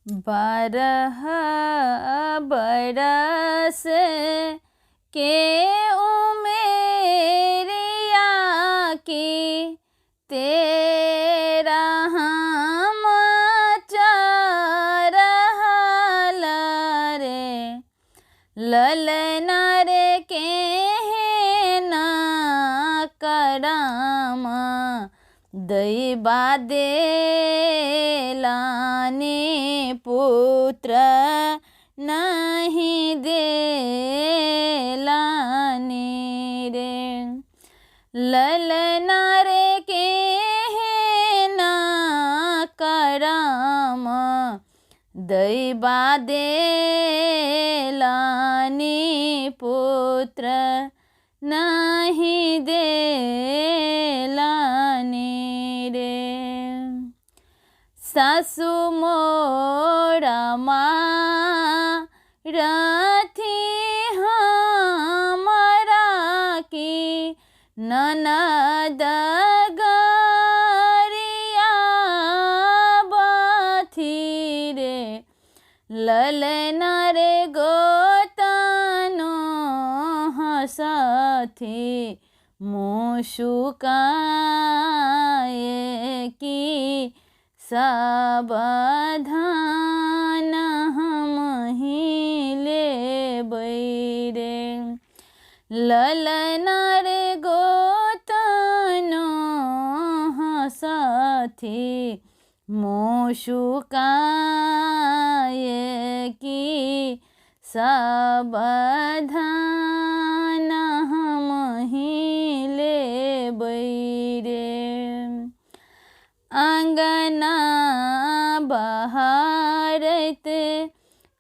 12 बरस के उमेरिया की तेरा हम चढ़ल रे। ललना रे केहन करम दैबा देलानी पुत्र नहीं देलानी रे। ललना रे केहन करम दैबा देलानी पुत्र नहीं देलानी रे। सासु मोरा मारथी हमरा की ननद गरिया बथी रे। ललना रे गोतनो हसथी मुसुकाए की सावधान हम ही लेबै रे। ललना रे गोतनो हसथी मुसुकाए की सावधान हम ही लेबै रे। अंगना बहारैत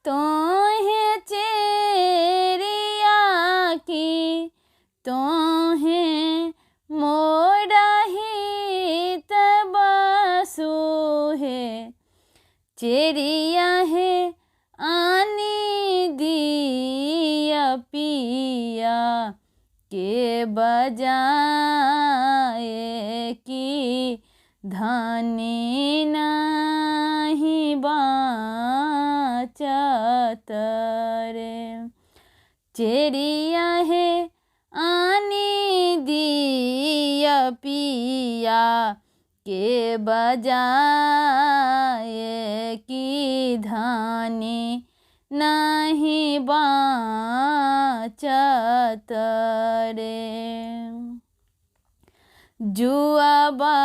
तोहे चेरिया की तोहे मोरा हित बसु हे। चेरिया हे आनी दिया पिया के बजाए की धनी नहीं बाचत रे। चेरिया हे आनी दिया पिया के बजाए की धनी नहीं बाचत रे। जुआबा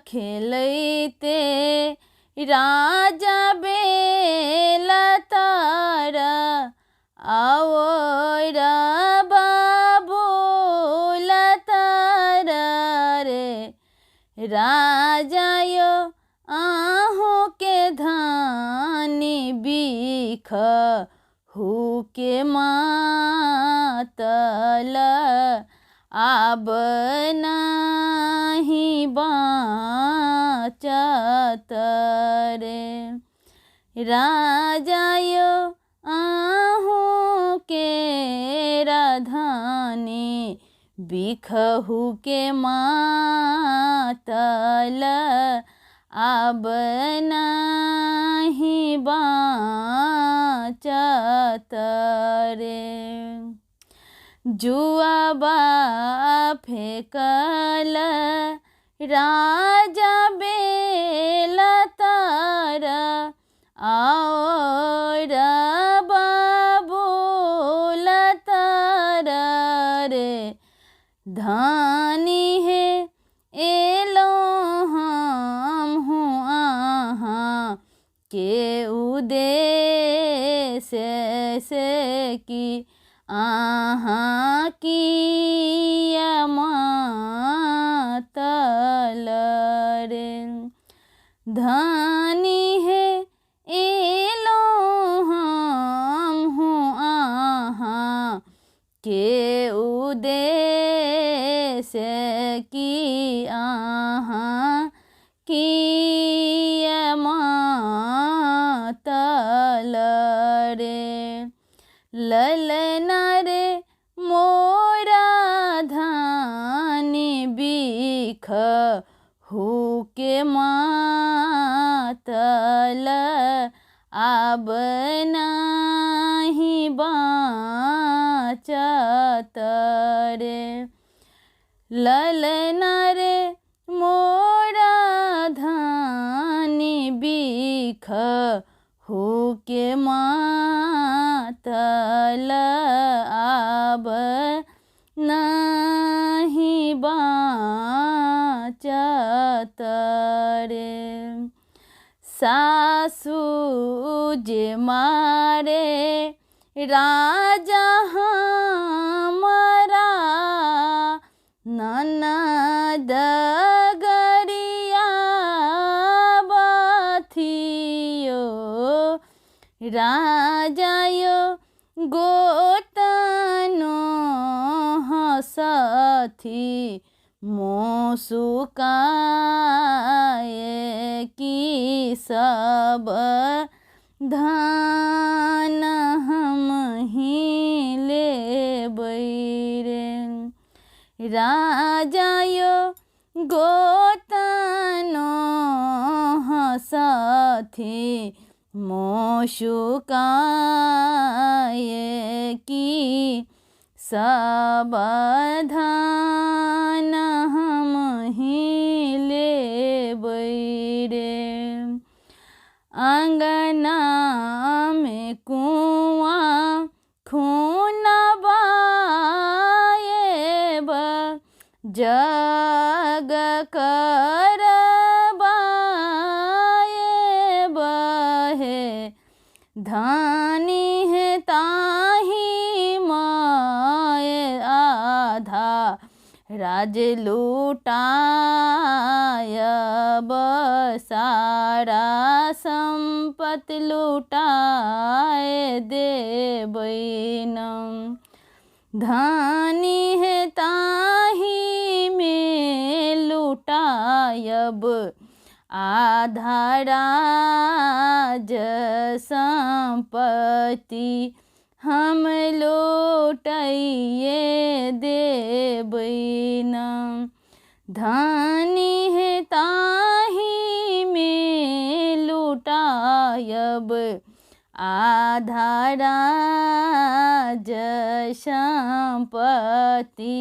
खेलैते राजा बेलतर आओर बाबूल तर रे। राजा यो अहूँ के धानी बीख हु के मातल आब नहीं बाचत रे। राजा यो अहूँ के राधानी बिखहु के मातल आब नहीं बाचत रे। जुआबा फेकल राजा बेलतर और बाबूल तर रे। धानी हे एलो हम हूँ अहाँ के उदेश से की अहाँ किया मातल रे। धानी हे एलो हम हूँ अहाँ के उदेश की अहाँ किया मातल रे। ललना रे मोरा धानी बीख हु के मातल आब नाही बाँचत रे। ललना रे मोरा धानी बिख होके मातल आब नाही बाँचत रे। सासु जे मारे राजा हमरा ननद गरिया बथियो राजा यो गोतनो हसथी मुसुकाए की सब धान हम ही लेबै रे। राजा यो गोतनो हसथी मुसुकाए की सब धान हम ही लेबै रे। अङ्गना में कुआँ खुनबाएब जग करबाएब हे धानी हे ताही माय आधा राज लुटायब सारा सम्पत्ति लुटाय देबै न। धानी हे ताही में लुटायब आधा राज सम्पत्ति हम लुटाइए देबै न। धानी हे ताही में लुटायब आधा राज सम्पत्ति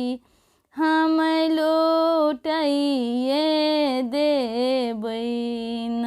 हम लुटाइए देबै न।